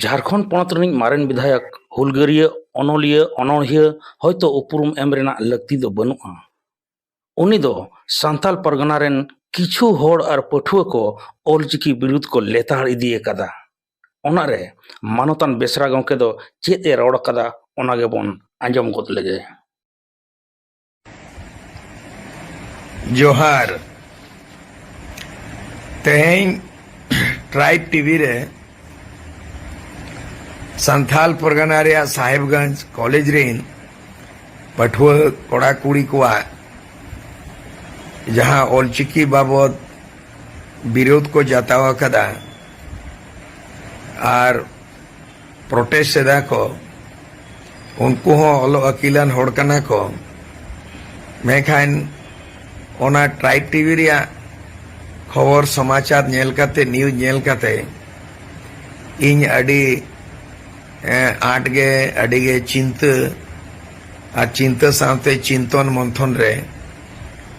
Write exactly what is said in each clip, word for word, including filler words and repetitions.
ᱡᱷᱟᱲᱠᱷᱚᱸᱰ ᱯᱚᱱᱚᱛ ᱨᱤᱱᱤᱡ ᱢᱟᱨᱮᱱ ᱵᱤᱫᱷᱟᱭᱚᱠ, ᱦᱩᱞᱜᱟᱹᱨᱤᱭᱟᱹ, ᱚᱱᱚᱞᱤᱭᱟᱹ, ᱚᱱᱚᱬᱦᱤᱭᱟᱹ ᱦᱚᱭᱛᱳ ᱩᱯᱨᱩᱢ ᱮᱢ ᱨᱮᱱᱟᱜ ᱞᱟᱹᱠᱛᱤ ᱫᱚ ᱵᱟᱹᱱᱩᱜᱼᱟ᱾ ᱩᱱᱤ ᱫᱚ ᱥᱟᱱᱛᱟᱞ ᱯᱟᱨᱜᱟᱱᱟ ᱨᱮᱱ ᱠᱤᱪᱷᱩ ᱦᱚᱲ ᱟᱨ ᱯᱟᱹᱴᱷᱩᱣᱟᱹ ᱠᱚ ᱚᱞᱪᱤᱠᱤ ᱵᱤᱨᱩᱫᱷ ᱠᱚ ᱞᱮᱛᱟᱲ ᱤᱫᱤ ᱟᱠᱟᱫᱟ᱾ ᱚᱱᱟᱨᱮ ᱢᱟᱱᱚᱛᱟᱱ ᱵᱮᱥᱨᱟ ᱜᱚᱢᱠᱮ ᱫᱚ ᱪᱮᱫ ᱮ ᱨᱚᱲ ᱟᱠᱟᱫᱟ, ᱚᱱᱟ ᱜᱮᱵᱚᱱ ᱟᱸᱡᱚᱢ ᱜᱚᱫ ᱞᱮᱜᱮ᱾ ᱡᱚᱦᱟᱨ᱾ ᱛᱮᱦᱮᱧ ᱴᱨᱟᱭᱤᱵ ᱴᱤᱵᱷᱤ ᱨᱮ ᱥᱟᱱᱛᱷᱟᱞ ᱯᱟᱨᱜᱟᱱᱟ ᱨᱮᱭᱟᱜ ᱥᱟᱦᱮᱵᱽᱜᱚᱸᱡᱽ ᱠᱚᱞᱮᱡᱽ ᱨᱮᱱ ᱯᱟᱹᱴᱷᱩᱣᱟᱹ ᱠᱚᱲᱟ ᱠᱩᱲᱤ ᱠᱚᱣᱟᱜ ᱡᱟᱦᱟᱸ ᱚᱞᱪᱤᱠᱤ ᱵᱟᱵᱚᱫ ᱵᱤᱨᱳᱫᱷ ᱠᱚ ᱡᱟᱛᱟᱣ ᱟᱠᱟᱫᱟ ᱟᱨ ᱯᱨᱚᱴᱮᱥᱴ ᱮᱫᱟ ᱠᱚ, ᱩᱱᱠᱩ ᱦᱚᱸ ᱚᱞᱚᱜ ᱟᱹᱠᱤᱞᱟᱱ ᱦᱚᱲ ᱠᱟᱱᱟ ᱠᱚ, ᱢᱮᱱᱠᱷᱟᱱ ᱚᱱᱟ ᱴᱨᱟᱭᱤᱵ ᱴᱤᱵᱷᱤ ᱨᱮᱭᱟᱜ ᱠᱷᱚᱵᱚᱨ ᱥᱚᱢᱟᱪᱟᱨ ᱧᱮᱞ ᱠᱟᱛᱮ, ᱱᱤᱭᱩᱡᱽ ᱧᱮᱞ ᱠᱟᱛᱮ ᱤᱧ ᱟᱹᱰᱤ, ᱮᱸ, ᱟᱸᱴ ᱜᱮ, ᱟᱹᱰᱤ ᱜᱮ ᱪᱤᱱᱛᱟᱹ ᱟᱨ ᱪᱤᱱᱛᱟᱹ ᱥᱟᱶᱛᱮ ᱪᱤᱱᱛᱚᱱ ᱢᱚᱱᱛᱷᱚᱱ ᱨᱮ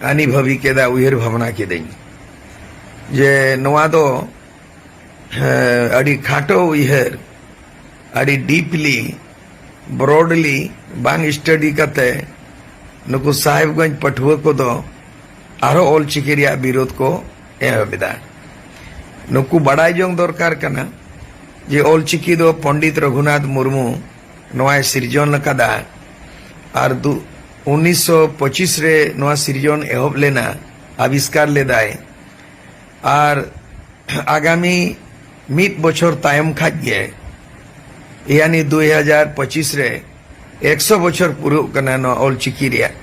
ᱟᱹᱱᱤ ᱵᱷᱟᱹᱵᱤ ᱠᱮᱫᱟ, ᱩᱭᱦᱟᱹᱨ ᱵᱷᱟᱵᱽᱱᱟ ᱠᱤᱫᱟᱹᱧ ᱡᱮ ᱱᱚᱣᱟ ᱫᱚ, ᱮᱸ, ᱟᱹᱰᱤ ᱠᱷᱟᱴᱚ ᱩᱭᱦᱟᱹᱨ, ᱟᱹᱰᱤ ᱰᱤᱯᱞᱤ, ᱵᱨᱚᱰᱞᱤ ᱵᱟᱝ ᱥᱴᱟᱰᱤ ᱠᱟᱛᱮ ᱱᱩᱠᱩ ᱥᱟᱦᱮᱵᱽᱜᱚᱸᱡᱽ ᱯᱟᱹᱴᱷᱩᱣᱟᱹ ᱠᱚᱫᱚ ᱟᱨᱦᱚᱸ ᱚᱞᱪᱤᱠᱤ ᱨᱮᱭᱟᱜ ᱵᱤᱨᱳᱫᱷ ᱠᱚ ᱮᱦᱚᱵ ᱮᱫᱟ᱾ ᱱᱩᱠᱩ ᱵᱟᱰᱟᱭ ᱡᱚᱝ ᱫᱚᱨᱠᱟᱨ ᱠᱟᱱᱟ ᱡᱮ ᱚᱞᱪᱤᱠᱤ ᱫᱚ ᱯᱚᱱᱰᱤᱛ ᱨᱚᱜᱷᱩᱱᱟᱛᱷ ᱢᱩᱨᱢᱩ ᱱᱚᱣᱟᱭ ᱥᱤᱨᱡᱚᱱ ᱟᱠᱟᱫᱟ ᱟᱨ ᱫᱩ-, ᱩᱱᱤᱥᱥᱚ ᱯᱚᱸᱪᱤᱥ ᱨᱮ ᱱᱚᱣᱟ ᱥᱤᱨᱡᱚᱱ ᱮᱦᱚᱵ ᱞᱮᱱᱟ, ᱟᱵᱤᱥᱠᱟᱨ ᱞᱮᱫᱟᱭ᱾ ᱟᱨ ᱟᱜᱟᱢᱤ ᱢᱤᱫ ᱵᱚᱪᱷᱚᱨ ᱛᱟᱭᱚᱢ ᱠᱷᱟᱡ ᱜᱮ, ᱭᱟᱱᱤ ᱫᱩᱭ ᱦᱟᱡᱟᱨ ᱯᱚᱸᱪᱤᱥ ᱨᱮ ᱮᱠᱥᱚ ᱵᱚᱪᱷᱚᱨ ᱯᱩᱨᱟᱹᱜ ᱠᱟᱱᱟ ᱱᱚᱣᱟ ᱚᱞᱪᱤᱠᱤ ᱨᱮᱭᱟᱜ,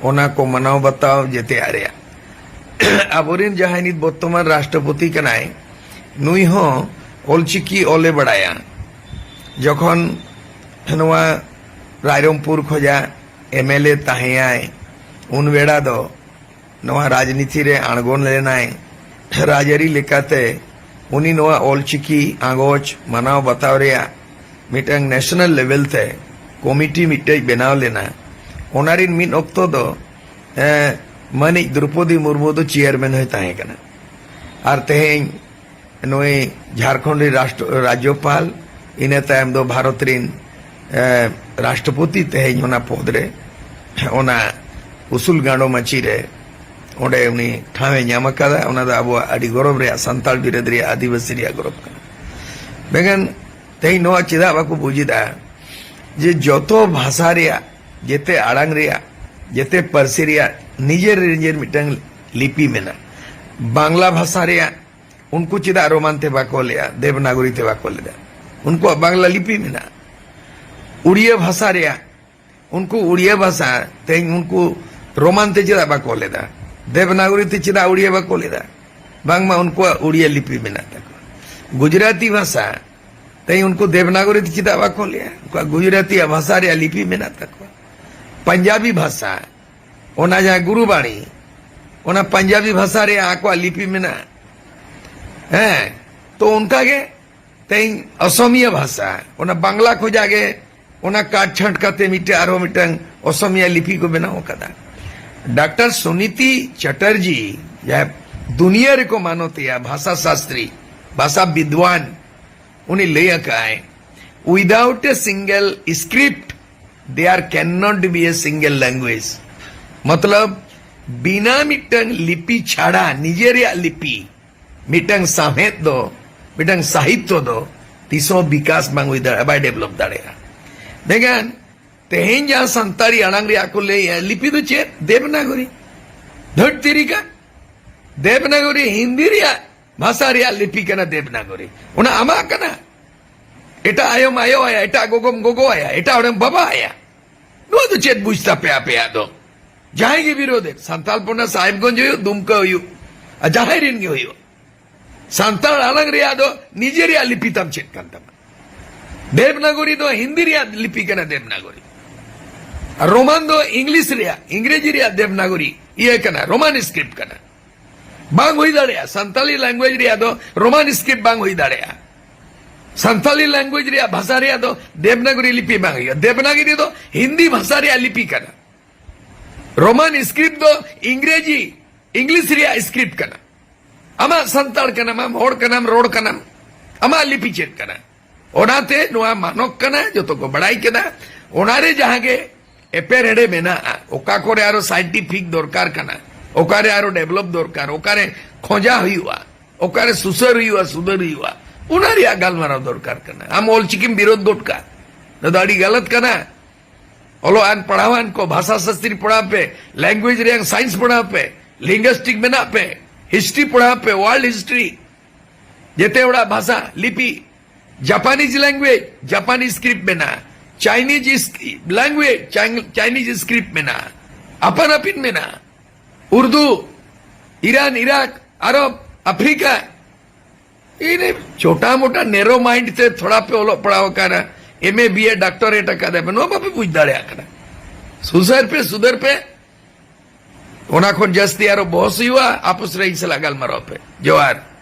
ᱚᱱᱟ ᱠᱚ ᱢᱟᱱᱟᱣ ᱵᱟᱛᱟᱣ ᱡᱮᱛᱮᱭᱟᱜ ᱨᱮᱭᱟᱜ᱾ ᱟᱵᱚᱨᱮᱱ ᱡᱟᱦᱟᱸᱭ ᱱᱤᱛ ᱵᱚᱨᱛᱚᱢᱟᱱ ᱨᱟᱥᱴᱨᱚᱯᱚᱛᱤ ᱠᱟᱱᱟᱭ, ᱱᱩᱭ ᱦᱚᱸ ᱚᱞᱪᱤᱠᱤ ᱚᱞᱮ ᱵᱟᱲᱟᱭᱟ᱾ ᱡᱚᱠᱷᱚᱱ ᱱᱚᱣᱟ ᱨᱟᱭᱨᱚᱝᱯᱩᱨ ᱠᱷᱚᱡᱟᱜ ᱮᱢ ᱮᱞ ᱮ ᱛᱟᱦᱮᱸᱭᱟᱭ, ᱩᱱ ᱵᱮᱲᱟ ᱫᱚ ᱱᱚᱣᱟ ᱨᱟᱡᱽᱱᱤᱛᱤ ᱨᱮ ᱟᱬᱜᱚᱱ ᱞᱮᱱᱟᱭ᱾ ᱨᱟᱡᱽᱟᱹᱨᱤ ᱞᱮᱠᱟᱛᱮ ᱩᱱᱤ ᱱᱚᱣᱟ ᱚᱞᱪᱤᱠᱤ ᱟᱸᱜᱚᱪ ᱢᱟᱱᱟᱣ ᱵᱟᱛᱟᱣ ᱨᱮᱭᱟᱜ ᱢᱤᱫᱴᱟᱝ ᱱᱮᱥᱱᱟᱞ ᱞᱮᱵᱮᱞ ᱛᱮ ᱠᱚᱢᱤᱴᱤ ᱢᱤᱫᱴᱮᱡ ᱵᱮᱱᱟᱣ ᱞᱮᱱᱟ᱾ ᱚᱱᱟ ᱨᱤᱱ ᱢᱤᱫ ᱚᱠᱛᱚ ᱫᱚ, ᱮ, ᱢᱟᱹᱱᱤᱡ ᱫᱨᱚᱯᱚᱫᱤ ᱢᱩᱨᱢᱩ ᱫᱚ ᱪᱮᱭᱟᱨᱢᱮᱱ ᱦᱚᱸᱭ ᱛᱟᱦᱮᱸ ᱠᱟᱱᱟ᱾ ᱟᱨ ᱛᱮᱦᱮᱧ ᱱᱩᱭ ᱡᱷᱟᱲᱠᱷᱚᱸᱰ ᱨᱤᱱ ᱨᱟᱥᱴᱨᱚ-, ᱨᱟᱡᱽᱡᱚᱯᱟᱞ, ᱤᱱᱟᱹ ᱛᱟᱭᱚᱢ ᱫᱚ ᱵᱷᱟᱨᱚᱛ ᱨᱤᱱ, ᱮ, ᱨᱟᱥᱴᱨᱚᱯᱚᱛᱤ ᱛᱮᱦᱮᱧ ᱚᱱᱟ ᱯᱚᱫᱽ ᱨᱮ, ᱚᱱᱟ ᱩᱥᱩᱞ ᱜᱟᱸᱰᱚ ᱢᱟᱹᱪᱤ ᱨᱮ ᱚᱸᱰᱮ ᱩᱱᱤ ᱴᱷᱟᱶ ᱮ ᱧᱟᱢ ᱟᱠᱟᱫᱟ᱾ ᱚᱱᱟ ᱫᱚ ᱟᱵᱚᱣᱟᱜ ᱟᱹᱰᱤ ᱜᱚᱨᱚᱵᱽ ᱨᱮᱭᱟᱜ, ᱥᱟᱱᱛᱟᱲ ᱵᱤᱨᱟᱹᱫ ᱨᱮᱭᱟᱜ, ᱟᱹᱫᱤᱵᱟᱹᱥᱤ ᱨᱮᱭᱟᱜ ᱜᱚᱨᱚᱵᱽ ᱠᱟᱱᱟ᱾ ᱢᱮᱱᱠᱷᱟᱱ ᱛᱮᱦᱮᱧ ᱱᱚᱣᱟ ᱪᱮᱫᱟᱜ ᱵᱟᱠᱚ ᱵᱩᱡ ᱮᱫᱟ ᱡᱮ ᱡᱚᱛᱚ ᱵᱷᱟᱥᱟ ᱨᱮᱭᱟᱜ, ᱡᱮᱛᱮ ᱟᱲᱟᱝ ᱨᱮᱭᱟᱜ, ᱡᱮᱛᱮ ᱯᱟᱹᱨᱥᱤ ᱨᱮᱭᱟᱜ ᱱᱤᱡᱮᱨ ᱱᱤᱡᱮᱨ ᱢᱤᱫᱴᱟᱝ ᱞᱤᱯᱤ ᱢᱮᱱᱟᱜᱼᱟ? ᱵᱟᱝᱞᱟ ᱵᱷᱟᱥᱟ ᱨᱮᱭᱟᱜ ᱩᱱᱠᱩ ᱪᱮᱫᱟᱜ ᱨᱳᱢᱟᱱ ᱛᱮ ᱵᱟᱠᱚ ᱞᱮᱫᱟ, ᱫᱮᱵᱽᱱᱟᱜᱚᱨᱤ ᱛᱮ ᱵᱟᱠᱚ ᱞᱮᱫᱟ? ᱩᱱᱠᱩᱣᱟᱜ ᱵᱟᱝᱞᱟ ᱞᱤᱯᱤ ᱢᱮᱱᱟᱜᱼᱟ᱾ ᱩᱲᱤᱭᱟ ᱵᱷᱟᱥᱟ ᱨᱮᱭᱟᱜ, ᱩᱱᱠᱩ ᱩᱲᱤᱭᱟ ᱵᱷᱟᱥᱟ ᱛᱮᱦᱮᱧ ᱩᱱᱠᱩ ᱨᱳᱢᱟᱱ ᱛᱮ ᱪᱮᱫᱟᱜ ᱵᱟᱠᱚ ᱞᱮᱫᱟ? ᱫᱮᱵᱽᱱᱟᱜᱚᱨᱤ ᱛᱮ ᱪᱮᱫᱟᱜ ᱩᱲᱤᱭᱟ ᱵᱟᱠᱚ ᱞᱮᱫᱟ? ᱵᱟᱝᱢᱟ ᱩᱱᱠᱩᱣᱟᱜ ᱩᱲᱤᱭᱟ ᱞᱤᱯᱤ ᱢᱮᱱᱟᱜ ᱛᱟᱠᱚᱣᱟ᱾ ᱜᱩᱡᱽᱨᱟᱴᱤ ᱵᱷᱟᱥᱟ ᱛᱮᱦᱮᱧ ᱩᱱᱠᱩ ᱫᱮᱵᱽᱱᱟᱜᱚᱨᱤ ᱛᱮ ᱪᱮᱫᱟᱜ ᱵᱟᱠᱚ ᱞᱮᱫᱟ? ᱩᱱᱠᱩᱣᱟᱜ ᱜᱩᱡᱽᱨᱟᱴᱤᱭᱟᱜ ᱵᱷᱟᱥᱟ ᱨᱮᱭᱟᱜ ᱞᱤᱯᱤ ᱢᱮᱱᱟᱜ ᱛᱟᱠᱚᱣᱟ᱾ ᱯᱟᱧᱡᱟᱵᱤ ᱵᱷᱟᱥᱟ, ᱚᱱᱟ ᱡᱟᱦᱟᱸ ᱜᱩᱨᱩᱵᱟᱬᱤ, ᱚᱱᱟ ᱯᱟᱧᱡᱟᱵᱤ ᱵᱷᱟᱥᱟ ᱨᱮᱭᱟᱜ ᱟᱠᱚᱣᱟᱜ ᱞᱤᱯᱤ ᱢᱮᱱᱟᱜᱼᱟ᱾ ᱦᱮᱸ, ᱛᱚ ᱚᱱᱠᱟ ᱜᱮ ᱛᱮᱦᱮᱧ ᱚᱥᱚᱢᱤᱭᱟ ᱵᱷᱟᱥᱟ, ᱚᱱᱟ ᱵᱟᱝᱞᱟ ᱠᱷᱚᱡᱟᱜ ᱜᱮ ᱚᱱᱟ ᱠᱟᱴ ᱪᱷᱟᱸᱴ ᱠᱟᱛᱮ ᱢᱤᱫᱴᱮᱱ ᱟᱨᱦᱚᱸ ᱢᱤᱫᱴᱟᱝ ᱚᱥᱚᱢᱤᱭᱟ ᱞᱤᱯᱤ ᱠᱚ ᱵᱮᱱᱟᱣ ᱟᱠᱟᱫᱟ᱾ ᱰᱟᱠᱛᱟᱨ ᱥᱩᱱᱤᱛᱤ ᱪᱟᱴᱟᱨᱡᱤ, ᱡᱟᱦᱟᱸᱭ ᱫᱩᱱᱤᱭᱟᱹ ᱨᱮᱠᱚ ᱢᱟᱱᱚᱛᱮᱭᱟ, ᱵᱷᱟᱥᱟ ᱥᱟᱥᱛᱨᱤ, ᱵᱷᱟᱥᱟ ᱵᱤᱫᱽᱣᱟᱱ, ᱩᱱᱤ ᱞᱟᱹᱭ ᱟᱠᱟᱫᱟᱭ, "Without a single script, there cannot be a single language." ᱢᱚᱛᱞᱚᱵ, ᱵᱤᱱᱟ ᱢᱤᱫᱴᱟᱝ ᱞᱤᱯᱤ ᱪᱷᱟᱲᱟ, ᱱᱤᱡᱮ ᱨᱮᱭᱟᱜ ᱞᱤᱯᱤ, ᱢᱤᱫᱴᱟᱝ ᱥᱟᱶᱦᱮᱫ ᱫᱚ, ᱢᱤᱫᱴᱟᱝ ᱥᱟᱦᱤᱛᱛᱚ ᱫᱚ ᱛᱤᱥ ᱦᱚᱸ ᱵᱤᱠᱟᱥ ᱵᱟᱝ ᱦᱩᱭ ᱫᱟᱲᱮᱭᱟᱜᱼᱟ, ᱵᱟᱭ ᱰᱮᱵᱷᱞᱚᱯ ᱫᱟᱲᱮᱭᱟᱜᱼᱟ᱾ ᱢᱮᱱᱠᱷᱟᱱ ᱛᱮᱦᱮᱧ ᱡᱟᱦᱟᱸ ᱥᱟᱱᱛᱟᱲᱤ ᱟᱲᱟᱝ ᱨᱮᱭᱟᱜ ᱠᱚ ᱞᱟᱹᱭᱮᱜᱼᱟ, ᱞᱤᱯᱤ ᱫᱚ ᱪᱮᱫ? ᱫᱮᱵᱽᱱᱟᱜᱚᱨᱤ᱾ ᱫᱷᱟᱹᱨ ᱛᱤᱨᱤᱠᱟ, ᱫᱮᱵᱽᱱᱟᱜᱚᱨᱤ ᱦᱤᱱᱫᱤ ᱨᱮᱭᱟᱜ ᱵᱷᱟᱥᱟ ᱨᱮᱭᱟᱜ ᱞᱤᱯᱤ ᱠᱟᱱᱟ ᱫᱮᱵᱽᱱᱟᱜᱚᱨᱤ᱾ ᱚᱱᱟ ᱟᱢᱟᱜ ᱠᱟᱱᱟ᱾ ᱮᱴᱟᱜ ᱟᱭᱳᱢ ᱟᱭᱳ ᱟᱭᱟ, ᱮᱴᱟᱜ ᱜᱚᱜᱚᱢ ᱜᱚᱜᱚ ᱟᱭᱟ, ᱮᱴᱟᱜ ᱦᱚᱲᱮᱢ ᱵᱟᱵᱟ ᱟᱭᱟ᱾ ᱱᱚᱣᱟ ᱫᱚ ᱪᱮᱫ ᱵᱩᱡᱽ ᱛᱟᱯᱮ ᱟᱯᱮᱭᱟᱜ ᱫᱚ? ᱡᱟᱦᱟᱸᱭ ᱜᱮ ᱵᱤᱨᱳᱫᱷ ᱮᱫ, ᱥᱟᱱᱛᱟᱞ ᱯᱚᱱᱟ ᱥᱟᱦᱮᱵᱽᱜᱚᱸᱡᱽ ᱦᱩᱭᱩᱜ, ᱫᱩᱢᱠᱟ ᱦᱩᱭᱩᱜ, ᱟᱨ ᱡᱟᱦᱟᱸᱭ ᱨᱮᱱ ᱜᱮ ᱦᱩᱭᱩᱜ, ᱥᱟᱱᱛᱟᱲ ᱟᱲᱟᱝ ᱨᱮᱭᱟᱜ ᱫᱚ ᱱᱤᱡᱮ ᱨᱮᱭᱟᱜ ᱞᱤᱯᱤ ᱛᱟᱢ ᱪᱮᱫ ᱠᱟᱱ ᱛᱟᱢᱟ? ᱫᱮᱵᱽᱱᱟᱜᱚᱨᱤ ᱫᱚ ᱦᱤᱱᱫᱤ ᱨᱮᱭᱟᱜ ᱞᱤᱯᱤ ᱠᱟᱱᱟ, ᱫᱮᱵᱽᱱᱟᱜᱚᱨᱤ᱾ ᱟᱨ ᱨᱳᱢᱟᱱ ᱫᱚ ᱤᱝᱞᱤᱥ ᱨᱮᱭᱟᱜ, ᱤᱝᱨᱮᱡᱤ ᱨᱮᱭᱟᱜ ᱫᱮᱵᱽᱱᱟᱜᱚᱨᱤ ᱤᱭᱟᱹ ᱠᱟᱱᱟ, ᱨᱳᱢᱟᱱ ᱥᱠᱨᱤᱯᱴ ᱠᱟᱱᱟ᱾ ᱵᱟᱝ ᱦᱩᱭ ᱫᱟᱲᱮᱭᱟᱜᱼᱟ, ᱥᱟᱱᱛᱟᱞᱤ ᱞᱮᱝᱜᱩᱭᱮᱡᱽ ᱨᱮᱭᱟᱜ ᱫᱚ ᱨᱳᱢᱟᱱ ᱥᱠᱨᱤᱯᱴ ᱵᱟᱝ ᱦᱩᱭ ᱫᱟᱲᱮᱭᱟᱜᱼᱟ᱾ ᱥᱟᱱᱛᱟᱞᱤ ᱞᱮᱝᱜᱩᱭᱮᱡᱽ ᱨᱮᱭᱟᱜ, ᱵᱷᱟᱥᱟ ᱨᱮᱭᱟᱜ ᱫᱚ ᱫᱮᱵᱽᱱᱟᱜᱚᱨᱤ ᱞᱤᱯᱤ ᱵᱟᱝ ᱦᱩᱭᱩᱜᱼᱟ᱾ ᱫᱮᱵᱽᱱᱟᱜᱚᱨᱤ ᱫᱚ ᱦᱤᱱᱫᱤ ᱵᱷᱟᱥᱟ ᱨᱮᱭᱟᱜ ᱞᱤᱯᱤ ᱠᱟᱱᱟ᱾ ᱨᱳᱢᱟᱱ ᱥᱠᱨᱤᱯᱴ ᱫᱚ ᱤᱝᱨᱮᱡᱤ, ᱤᱝᱞᱤᱥ ᱨᱮᱭᱟᱜ ᱥᱠᱨᱤᱯᱴ ᱠᱟᱱᱟ᱾ ᱟᱢᱟᱜ ᱥᱟᱱᱛᱟᱲ ᱠᱟᱱᱟᱢ, ᱟᱢ ᱦᱚᱲ ᱠᱟᱱᱟᱢ, ᱨᱚᱲ ᱠᱟᱱᱟᱢ, ᱟᱢᱟᱜ ᱞᱤᱯᱤ ᱪᱮᱫ ᱠᱟᱱᱟ? ᱚᱱᱟᱛᱮ ᱱᱚᱣᱟ ᱢᱟᱱᱚᱠ ᱠᱟᱱᱟ, ᱡᱚᱛᱚ ᱠᱚ ᱵᱟᱲᱟᱭ ᱠᱮᱫᱟ᱾ ᱚᱱᱟᱨᱮ ᱡᱟᱦᱟᱸ ᱜᱮ ᱮᱯᱮᱨᱦᱮᱸᱰᱮ ᱢᱮᱱᱟᱜᱼᱟ, ᱚᱠᱟ ᱠᱚᱨᱮ ᱟᱨᱚ ᱥᱟᱭᱮᱱᱴᱤᱯᱷᱤᱠ ᱫᱚᱨᱠᱟᱨ ᱠᱟᱱᱟ, ᱚᱠᱟᱨᱮ ᱟᱨᱚ ᱰᱮᱵᱷᱞᱚᱯ ᱫᱚᱨᱠᱟᱨ, ᱚᱠᱟᱨᱮ ᱠᱷᱚᱸᱡᱟ ᱦᱩᱭᱩᱜᱼᱟ, ᱚᱠᱟᱨᱮ ᱥᱩᱥᱟᱹᱨ ᱦᱩᱭᱩᱜᱼᱟ, ᱥᱩᱫᱷᱟᱹᱨ ᱦᱩᱭᱩᱜᱼᱟ, ᱚᱱᱟ ᱨᱮᱭᱟᱜ ᱜᱟᱞᱢᱟᱨᱟᱣ ᱫᱚᱨᱠᱟᱨ ᱠᱟᱱᱟ᱾ ᱟᱢ ᱚᱞᱪᱤᱠᱤᱢ ᱵᱤᱨᱳᱫ ᱜᱚᱫ ᱠᱟᱜ, ᱱᱚᱣᱟ ᱫᱚ ᱟᱹᱰᱤ ᱜᱟᱞᱟᱛ ᱠᱟᱱᱟ᱾ ᱚᱞᱚᱜ ᱟᱱ ᱯᱟᱲᱦᱟᱣ ᱟᱱ ᱠᱚ, ᱵᱷᱟᱥᱟ ᱥᱟᱥᱛᱨᱤ ᱯᱟᱲᱦᱟᱣ ᱯᱮ, ᱞᱮᱝᱜᱩᱭᱮᱡᱽ ᱨᱮᱭᱟᱜ ᱥᱟᱭᱮᱱᱥ ᱯᱟᱲᱦᱟᱣ ᱯᱮ, ᱞᱤᱝᱜᱩᱭᱤᱥᱴᱤᱠ ᱢᱮᱱᱟᱜ ᱯᱮ, ᱦᱤᱥᱴᱨᱤ ᱯᱟᱲᱦᱟᱣ ᱯᱮ, ᱣᱟᱨᱞᱰ ᱦᱤᱥᱴᱨᱤ, ᱡᱮᱛᱮ ᱦᱚᱲᱟᱜ ᱵᱷᱟᱥᱟ, ᱞᱤᱯᱤ, ᱡᱟᱯᱟᱱᱤᱡᱽ ᱞᱮᱝᱜᱩᱭᱮᱡᱽ, ᱡᱟᱯᱟᱱᱤᱡᱽ ᱥᱠᱨᱤᱯᱴ ᱢᱮᱱᱟᱜᱼᱟ, ᱪᱟᱭᱱᱤᱡᱽ ᱞᱮᱝᱜᱩᱭᱮᱡᱽ, ᱪᱟᱭᱱᱤᱡᱽ ᱥᱠᱨᱤᱯᱴ ᱢᱮᱱᱟᱜᱼᱟ, ᱟᱯᱟᱱ ᱟᱹᱯᱤᱱ ᱢᱮᱱᱟᱜᱼᱟ, ᱩᱨᱫᱩ, ᱤᱨᱟᱱ, ᱤᱨᱟᱠ, ᱟᱨᱚᱵ, ᱟᱯᱷᱨᱤᱠᱟ᱾ ᱤᱱᱟᱹ ᱪᱷᱳᱴᱟ ᱢᱳᱴᱟ ᱱᱮᱨᱳ ᱢᱟᱭᱤᱱᱰ ᱛᱮ ᱛᱷᱚᱲᱟ ᱯᱮ ᱚᱞᱚᱜ ᱯᱟᱲᱦᱟᱣ ᱟᱠᱟᱱᱟ, ᱮᱢ ᱮ, ᱵᱤ ᱮ, ᱰᱟᱠᱴᱚᱨᱮᱴ ᱟᱠᱟᱫᱟ ᱯᱮ, ᱱᱚᱣᱟ ᱵᱟᱯᱮ ᱵᱩᱡᱽ ᱫᱟᱲᱮᱭᱟᱜ ᱠᱟᱱᱟ᱾ ᱥᱩᱥᱟᱹᱨ ᱯᱮ, ᱥᱩᱫᱷᱟᱹᱨ ᱯᱮ᱾ ᱚᱱᱟ ᱠᱷᱚᱱ ᱡᱟᱹᱥᱛᱤ ᱟᱨᱚ ᱵᱚᱦᱚᱥ ᱦᱩᱭᱩᱜᱼᱟ, ᱟᱯᱚᱥ ᱨᱮ ᱤᱧ ᱥᱟᱞᱟᱜ ᱜᱟᱞᱢᱟᱨᱟᱣ ᱯᱮ᱾ ᱡᱚᱦᱟᱨ᱾